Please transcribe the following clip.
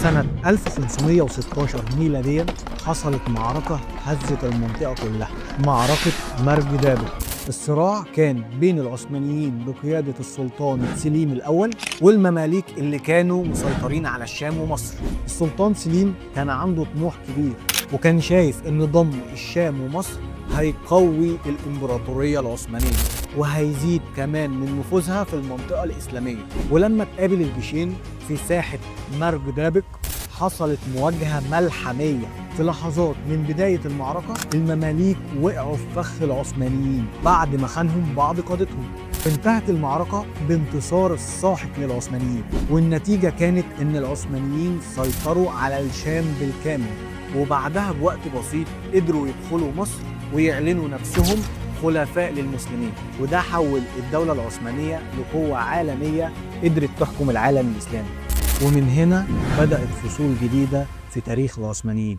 سنة 1516 ميلاديا حصلت معركة هزت المنطقة كلها، معركة مرج دابق. الصراع كان بين العثمانيين بقيادة السلطان سليم الأول والمماليك اللي كانوا مسيطرين على الشام ومصر. السلطان سليم كان عنده طموح كبير، وكان شايف ان ضم الشام ومصر هيقوي الإمبراطورية العثمانية وهيزيد كمان من نفوذها في المنطقة الإسلامية. ولما تقابل الجيشين في ساحة مرج دابق حصلت مواجهة ملحمية. في لحظات من بداية المعركة المماليك وقعوا في فخ العثمانيين بعد ما خانهم بعض قادتهم. انتهت المعركة بانتصار الساحق للعثمانيين، والنتيجة كانت إن العثمانيين سيطروا على الشام بالكامل، وبعدها بوقت بسيط قدروا يدخلوا مصر ويعلنوا نفسهم خلفاء للمسلمين، وده حول الدولة العثمانية لقوة عالمية قدرت تحكم العالم الإسلامي. ومن هنا بدأت فصول جديدة في تاريخ العثمانيين.